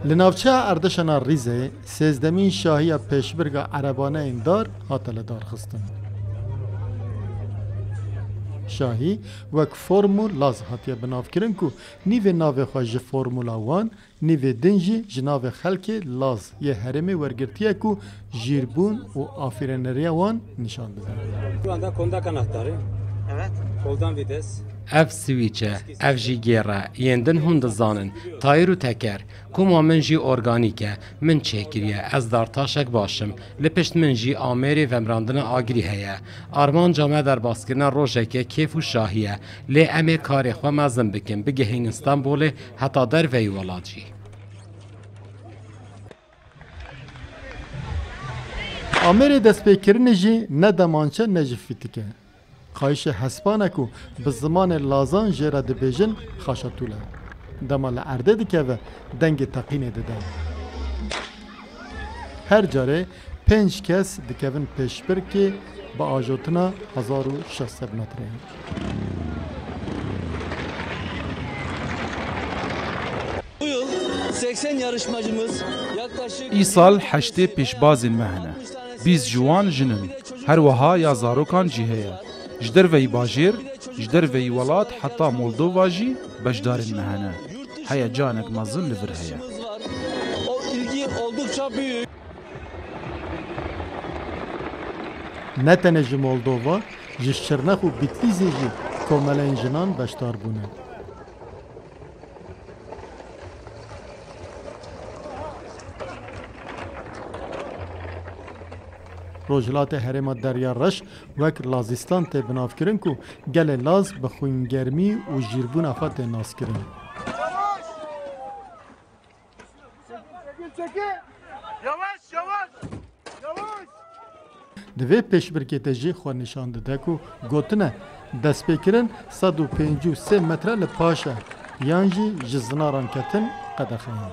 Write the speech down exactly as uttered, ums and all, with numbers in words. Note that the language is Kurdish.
Li navçeya erdişana Rîzeyê sêzdemîn şahiya pêşbirka erebaneyên dar hate lidarxistin. Şahî wek Formûl Laz hatiye binavkirin ku nîvê navê xwe ji Formûla Wan, nîvê din jî ji navê xelkê Laz yê herêmê wergirtiye ku jîrbûn û afîreneriya wan nîşan dide. Şu anda kondak anahtarı. Evet. Koldan vites. Ev swîç e, ev jî gêr e, yên din hûn dizanin, tayir û teker. Koma min jî organîk e, min çêkiriye, ez dartaşek baş im. Li pişt min jî amêrê vemirandina agirî heye. Armanca me derbaskirina rojeke kêf û şahî ye. Lê em ê karê xwe mezin bikin, bigihînin Stenbolê heta derveyî welat jî. Amêrê destpêkirinê jî ne demançe ne jî fîtik e. Qayîşê hespan e ku bi zimanê lazan jê re dibêjin xaşatûl e. Dema li erdê dikeve, dengê teqînê dide. Her carê pênc kes dikevin pêşbirkê bi ajotina hezar û şeş sed metreyê. Bu yıl seksen yarışmacımız, yaklaşık Îsal heştê pêşbazên me hene. Bîst ji wan jin in. Her wiha ya zarokan jî heye. Ji derveyî bajêr, ji derveyî welat heta Moldova jî beşdarên me hene. Heyecanek mezin li vir heye. O ilgi oldukça büyük. Ne tenê ji Moldova, ji Şirnex û Bitlîzê jî komeleyên jinan beşdar bûne. Rojhilatê herêma Derya Reş wek Lazîstan tê binavkirin ku gelê Laz bi xwîngermî û jîrbûna xwe tê naskirin. Çekil, çekil. Yavaş, yavaş. Yavaş. Di vê pêşbirkê de jî xwe nîşan dide ku gotine destpêkirin sed û pêncî û sê metre li paş e, yan jî ji zinaran ketin qedexe ye.